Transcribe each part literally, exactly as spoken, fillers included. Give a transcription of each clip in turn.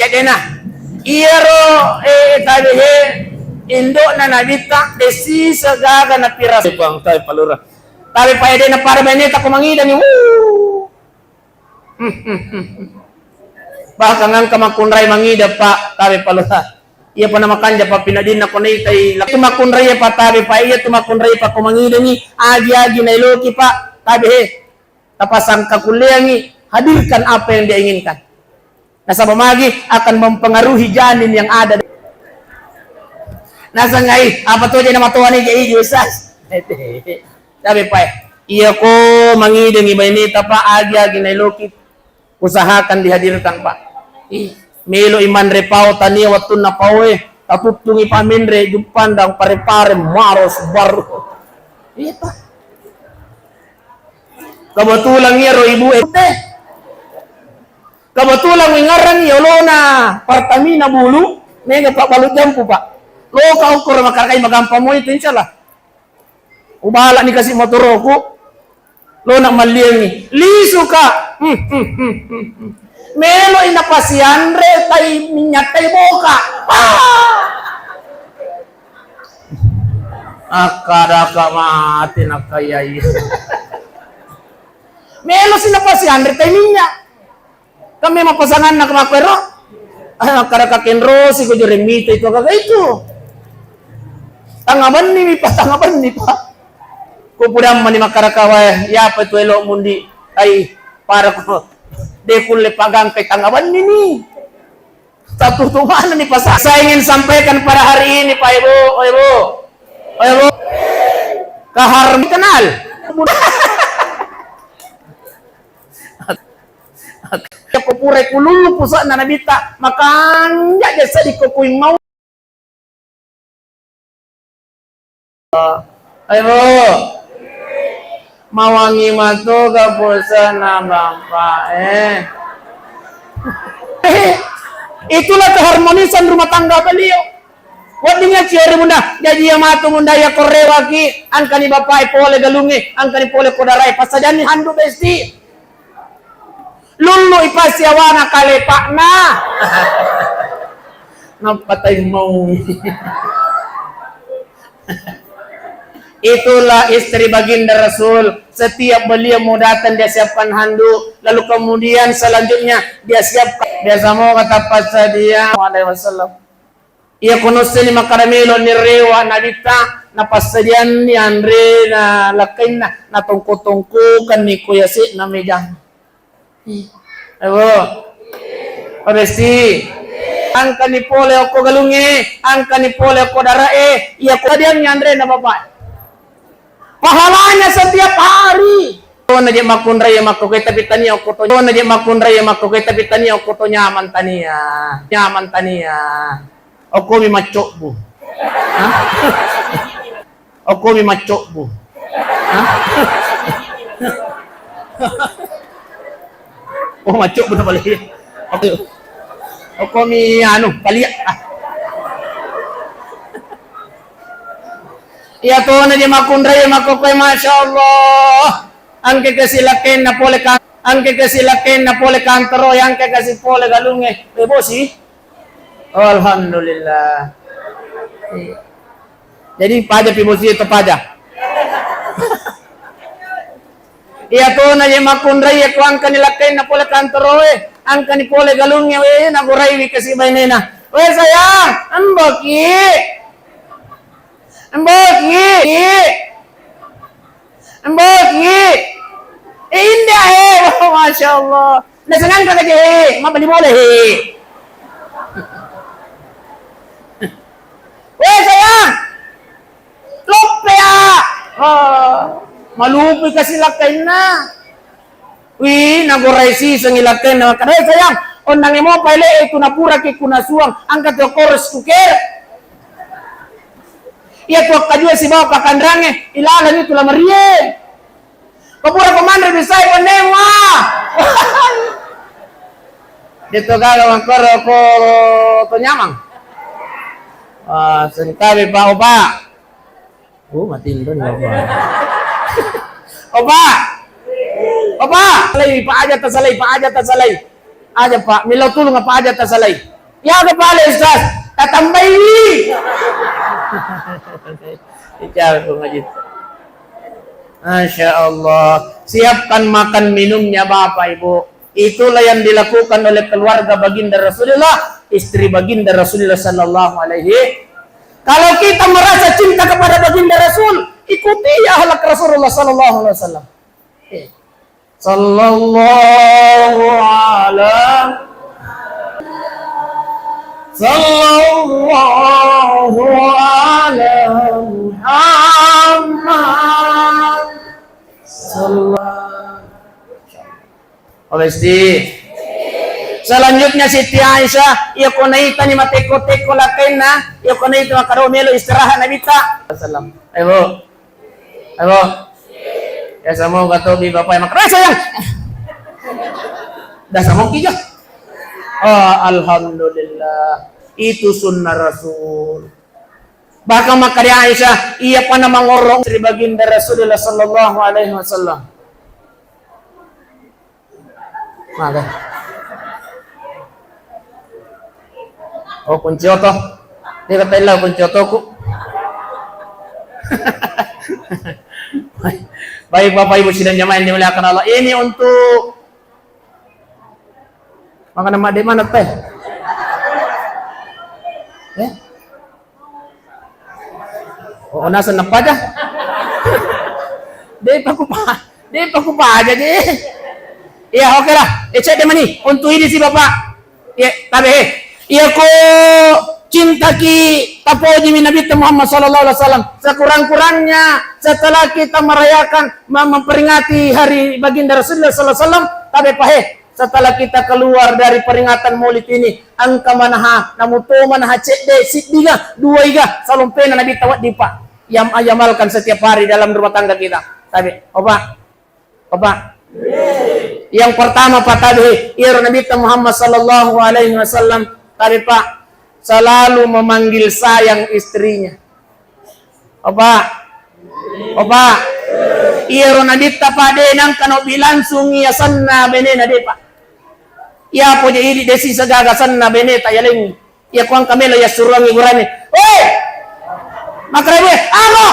Cedena. Iyaro, eh, tabe he, indokna Nabitta, desi segaga napirasa. Bang, tabe palura. Tabe paede na pada baineta ko mangidangi. Wuh. Bahkan engka makkunrai mangida, Pak, tabe palura. Iya pa namakanja pa pinadinna ko naitai. Laki makkunrai pa tabe, Pak, iya tu makkunrai pa ko mangidangi. Agi-agi nailoki, Pak, tabe he. Tapasangka kulleangi, hadirkan apa yang dia inginkan. Nasaba magi akan mempengaruhi janin yang ada. Nasengngai, apa tu je namatoani je iji, Ustaz? Tapi, Pak, iya ko mangidangi baineta, Pak, agi-agi nailoki, usahakan dihadirkan, Pak. Ih, melo imanre pao tania wattunna paoe, tatuttungi, Pak, menre juppandang pare-pare maros baru. Iya, Pak. Kebetulan iyaro ibu e teh. Kebetulan wingarang yolona Pertamina Bulu, mega pabbalu jampu, Pak. Loka ukur makarakai magampang mo itu, insyaallah. Ubala ni kasi motoroku, lona malliangi. Lisuka. Hmm, hmm, hmm, hmm, hmm. Melo ina pasianre tai minyak tai boka. Ah! Akkadaka mate nakkayai. Melo si napasianre tai minyak. Kan memang pasanganna ke makkuero. Ah, akkadaka kenrosi ko jure mita itu, kaka itu. Tanga benni mi, Pak, tanga benni, Pak. Ko pudang mani makkadaka wae, ya apa itu elo mundi. Ai, para ko. De kulle pagangkai tanga benni ni. Satu tu mana nih, Pak? Saya ingin sampaikan pada hari ini, Pak Ibu, oh, Ibu, oh, Ibu. Kahar kenal. Aku pura kululu pusakna Nabitta, makanja jasa dikokui mau. Ayo, Bu. Mawangi matoga pusana Bapak, eh. Itulah keharmonisan rumah tangga beliau. Weddingnga ciori Bunda, jaji iya matu Bunda, iya korewaki, angkani bapae pole galungnge, angkani pole kodarae, passajanni handu besti. Lullu ipasiawana kalepakna. Nappa tai mau. Itulah istri baginda Rasul. Setiap beliau mau datang, dia siapkan handuk. Lalu kemudian selanjutnya dia siapkan. Biasa mau kata passadia. Alaihi wasallam. Iya kono seni makkada melo ni rewa Nabitta, napassadianni anre na lakkainna, natongko-tongkokanni ko yase'na mejang. Ebo. Pabesti. Angkani pole okko galungnge, angkani pole okko dara'e, iya ko dianni anre na bapak. Pahalanya setiap hari. Tona je makkunrai makko ke tapi tania okko to. Tona je makkunrai makko ke tapi tania okko to nyaman tania. Nyaman tania. Okko mi maccobbu. Hah? Okko mi maccobbu. Hah? Oh, maccobbu na paling. Okko. Okko mi anu, paling. Ah. Iya tona je makkunrai makko koe, Masya Allah. Angke kasi lakkenna pole kan, angke kasi lakkenna pole kantoro, angke kasi pole galungnge. Eh, bosi? Oh, alhamdulillah. Iya. Jadi paja pi bosi itu paja. Iya tona je makkunrai ko angkani lakkenna pole kantoro, eh. Angkani pole galungnge, eh, nagoraiwi kasi bainena. Weh sayang, emboki. Emboki. Emboki. Eh, indah, eh. Oh, Masya Allah. Nasengangka aja, eh. Mabali boleh, eh. Weh, sayang. Loppe, ah. Oh, malupi kasi lakkainna. Wih, nagorai sisengi lakkainna. Kada, eh, sayang. Onnange mopa ele itu napuraki kunasuang. Angka tu kores kuker. Iya tu akkajua sibawa pakanrange, ilaleng itu lamarie. Ko pura ko manre bisai pannemu, ah. Deto gaga mangkoro ko to nyamang. Ah, sengkabe pa opa. Oh, mati ndo ni opa. Opa. Opa, salai pa aja tasalai, pa aja tasalai. Aja pa, milo tulung apa aja tasalai. Iya, kepala Ustaz, tatambai. Bicara tu ngaji. Masya Allah. Siapkan makan minumnya Bapak Ibu. Itulah yang dilakukan oleh keluarga Baginda Rasulullah, istri Baginda Rasulullah sallallahu alaihi. Kalau kita merasa cinta kepada Baginda Rasul, ikuti akhlak Rasulullah sallallahu alaihi wasallam. Sallallahu ala, sallallahu ala Muhammad. Sallallahu. Oh, besti. Selanjutnya Siti Aisyah, iya ko naitani matekko-tekko lakkainna, iya ko naita makkeda melo istirahat Nabitta. Salam. Ayo, Bu. Ayo, Bu. Ya, sama kata bi bapak yang makkeda, "Eh, sayang." Dah sama kija. Oh, alhamdulillah. Itu sunnah Rasul. Bahkan makkeda Aisyah, iya pana mangorong ri Baginda Rasulullah sallallahu alaihi wasallam. Maka. Oh, kunci oto. Dia kata ilah kunci otoku. Baik, Bapak Ibu sidang jamaah yang dimuliakan Allah. Ini untuk makanan mak de mana teh? Ya? Oh, naseng nappa aja. Depa ku pa, depa ku pa aja je. Iya, oke lah. Eh, cek deh mani. Untuk ini si Bapak. Iya, tabe. Iya ko cintaki tapojimi Nabi Muhammad sallallahu alaihi wasallam. Sekurang-kurangnya setelah kita merayakan, mem-, memperingati hari Baginda Rasulullah sallallahu alaihi wasallam, tabe pahe. Setelah kita keluar dari peringatan Maulid ini, engka manaha, namuto manaha cedde, siddiga, duaiga, salompena Nabi tawaddi, Pak. Yang ayamalkan setiap hari dalam rumah tangga kita. Tabe, Opa. Opa. Yang pertama, Pak, tabe, iyaro Nabi Muhammad sallallahu alaihi wasallam, tabe, Pak, selalu memanggil sayang istrinya. Opa. Opa. Iyaro Nabitta, Pak, de nangka nobbi langsung iya senna benena, de, Pak. Iya poje idi de sisa gaga senna beneta yalengi. Iya kuang kamelo ya suruangi gurane. Woi! Makrewe, aro!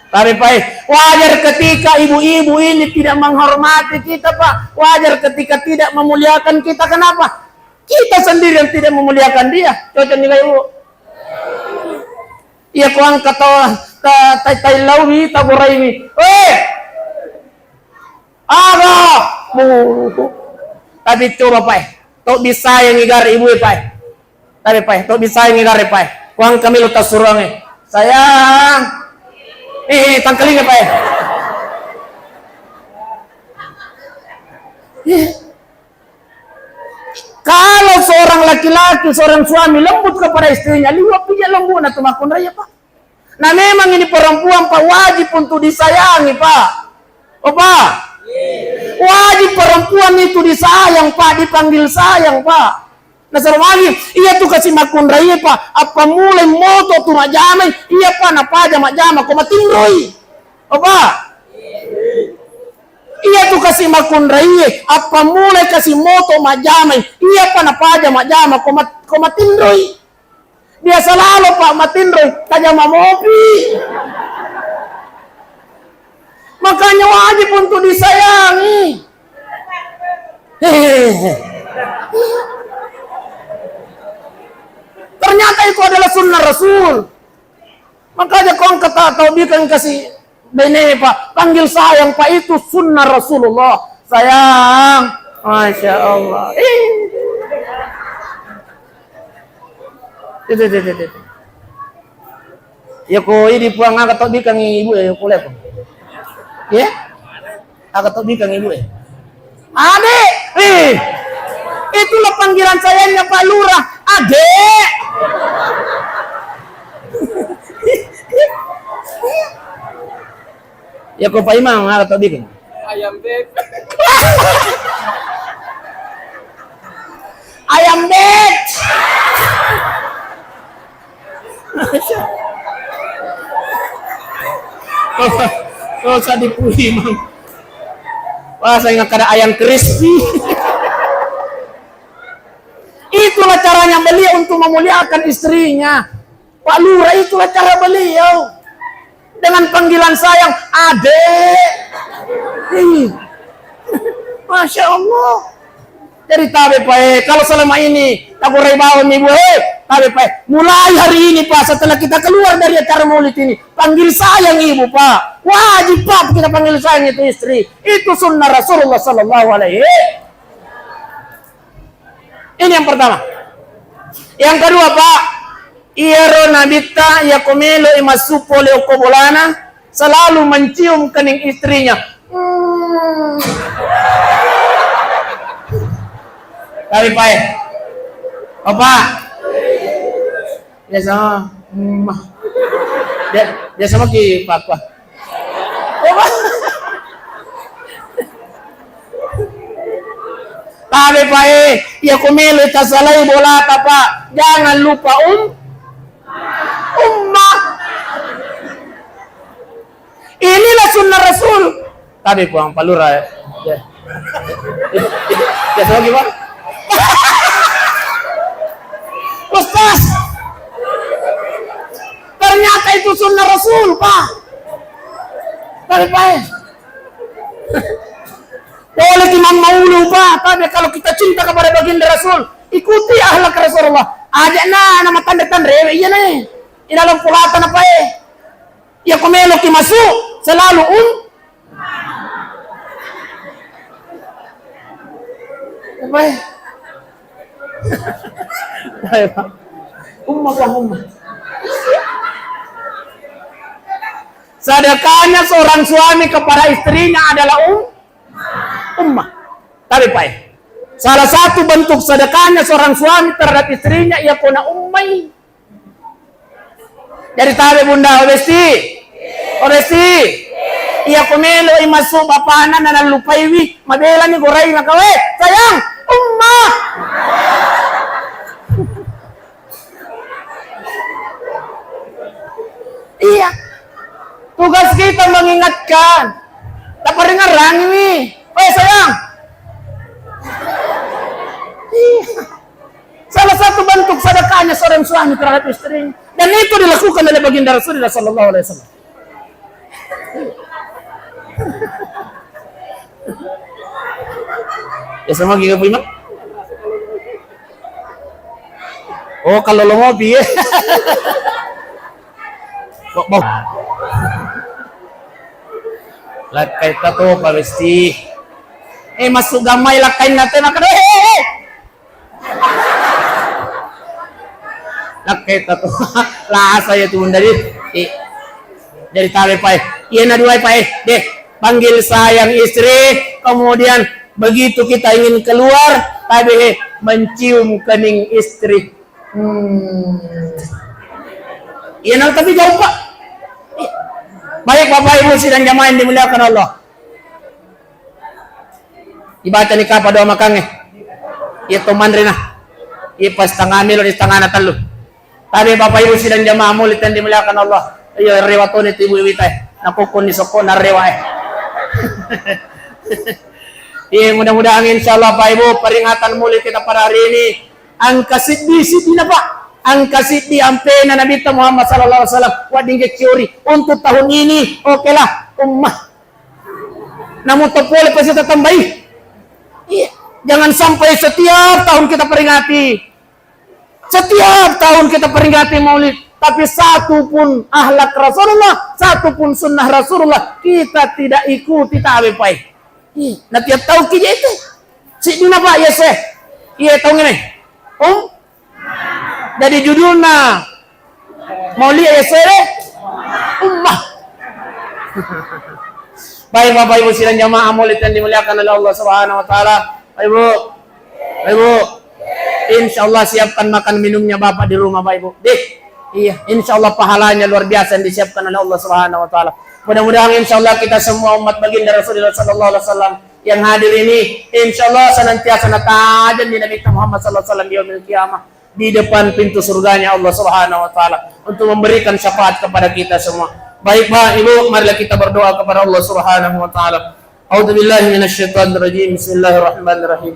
Tapi, Pak, eh, wajar ketika ibu-ibu ini tidak menghormati kita, Pak. Wajar ketika tidak memuliakan kita. Kenapa? Kita sendiri yang tidak memuliakan dia. Cocok juga, Ibu. Iya, ko engka ta, ta, ta, taillauwi, taboraiwi. Weh! Aga! Mu. Tapi coba, Pak, eh. To bisa yang igare ibu, Pak, eh. Tapi, Pak, eh. To bisa yang igare, Pak, eh. Ko engka melo tassuruang, eh. Sayang. Eh, eh, tangkalinga, Pak, eh. Eh. Kalau seorang laki-laki, seorang suami lembut kepada istrinya, liwa pija lembutna tu makkunraie, Pak. Nah, memang ini perempuan, Pak, wajib untuk disayangi, Pak. Oh, Pak. Wajib perempuan itu disayang, Pak, dipanggil sayang, Pak. Nasaba magi, iya tu kasi makkunraie, Pak, appammulai moto tu majjamai, iya, Pak, napaja majjama ko matinroi. Oh, Pak. Iya tu kasi makkunraie, appammulai kasi moto majjamai, iya pa napaja majjama ko mat-, ko matinroi. Biasa lalo pa matinroi, tajama mopi. Makanya wajib untuk disayangi. Hehehe. Ternyata itu adalah sunnah Rasul. Makanya ko engka ta-, tau bikeng kasi bene, Pak, panggil sayang, Pak, itu sunnah Rasulullah. Sayang. Masya Allah. Ih. Itu, itu, itu, itu. Ya ko idi puang aga tau bikeng ibu ya, ya ko lepo. Ya? Aga tau bikeng ibu ya. Adek, eh, itulah panggilan sayangnya Pak Lurah, adek. Ya ko Pak Imam, aga tau bikeng? Ayam beb. Ayam beb. Oh, oh, sadipuli, Mang. Wah, saya nggak ada ayam crispy. Itulah caranya beliau untuk memuliakan istrinya. Pak Lurah, itulah cara beliau. Dengan panggilan sayang, "Adek." Ih. Masya Allah. Jadi tabe pae, kalau selama ini takurai bawang ibu, eh, tabe pae. Mulai hari ini, Pak, setelah kita keluar dari acara maulid ini, panggil sayang ibu, Pak. Wajib, Pak, kita panggil sayang itu istri. Itu sunnah Rasulullah sallallahu alaihi. Ini yang pertama. Yang kedua, Pak, iyaro nabitta iya ko melo i massu pole okko bolana, selalu mencium kening istrinya. Hmm. Tapi, Pak, eh. Bapak. Biasa, mm, bia-, biasa maki pakwa. Tabe pae, iya ko melo tasalai bolata, Pak. Jangan lupa um, ummah. Inilah sunnah Rasul. Tabe Puang Palura, ya. Ya. Ya, ya, ya, Ustaz. Ternyata itu sunnah Rasul, Pak. Tabe pae. Boleh ki mammaulu, Pak, tapi kalau kita cinta kepada baginda Rasul, ikuti akhlak Rasulullah. Aja na, na matanre-tanre, iya na. Ina lompo lata na pae. Iya ko melo ki masuk, selalu um. Apa ya? Apa ya, Pak? Umma, Pak, umma. Sedekahnya seorang suami kepada istrinya adalah um, umma. Tapi, Pak, eh, salah satu bentuk sedekahnya seorang suami terhadap istrinya, iya kona ummai. Jadi tabe Bunda, o Besti. O Besti. Iya ko melo i masuk bapana na nalupaiwi, mabelani gorai maka, "We, sayang, umma." Iya. Tugas kita mengingatkan. Taparingarangiwi. "We, sayang." Iya. Salah satu bentuk sedekahnya seorang suami terhadap istrinya. Dan itu dilakukan oleh baginda Rasulullah sallallahu alaihi wasallam. Ya, sama gini, Pak Imam. Oh, kalau lo ngopi, ya. Kok bau? Lakkai tato, Pak Besti. Eh, masuk gamai lakkai nate, maka, eh, eh, eh. Lakkai tato. Lasa ya tuh dari. Eh. Dari tabe pae. Iya na dua pae. Deh, panggil sayang istri, kemudian begitu kita ingin keluar, tabe, eh, mencium kening istri. Hmm. Iya na tapi jauh, Pak. Baik, Bapak Ibu sidang jamaah yang dimuliakan Allah. Ibacani kapa doa makangnge. Iya to manre na. Iya pas setengah melo di setengah na tellu. Tapi Bapak Ibu sidang jamaah maulid yang dimuliakan Allah. Iya rewa toni tu ibu iwita e. Nakukkun di sokko na rewa e. Iya, mudah-mudahan insyaallah Bapak Ibu peringatan maulid kita pada hari ini angka siddi, siddi na Pak. Angka siddi ampena Nabi Muhammad sallallahu alaihi wasallam. Wadding ciori untuk tahun ini. Oke lah, ummah. Namu to pole pasti tatambai. Iya. Jangan sampai setiap tahun kita peringati. Setiap tahun kita peringati maulid, tapi satu pun akhlak Rasulullah, satu pun sunnah Rasulullah kita tidak ikuti, tabe pae. Iya. Nah, tiap tahun kija itu. Siddi na Pak, iya se. Iya tahun ini. Om Jadi judulna maulid ya sere ummah. Baik Bapak Ibu sidang jamaah maulid yang dimuliakan oleh Allah Subhanahu wa taala. Bapak Ibu. Bapak Ibu. Insyaallah siapkan makan minumnya Bapak di rumah Bapak Ibu. Deh. Iya, insyaallah pahalanya luar biasa yang disiapkan oleh Allah Subhanahu wa taala. Mudah-mudahan insyaallah kita semua umat baginda Rasulullah sallallahu alaihi wasallam yang hadir ini, insyaallah senantiasa natajang di Nabi Muhammad sallallahu alaihi wasallam di yaumil qiyamah, di depan pintu surganya Allah Subhanahu wa taala untuk memberikan syafaat kepada kita semua. Baik, Pak, Ibu, marilah kita berdoa kepada Allah Subhanahu wa taala. A'udzubillahi minasyaitonirrajim. Bismillahirrahmanirrahim.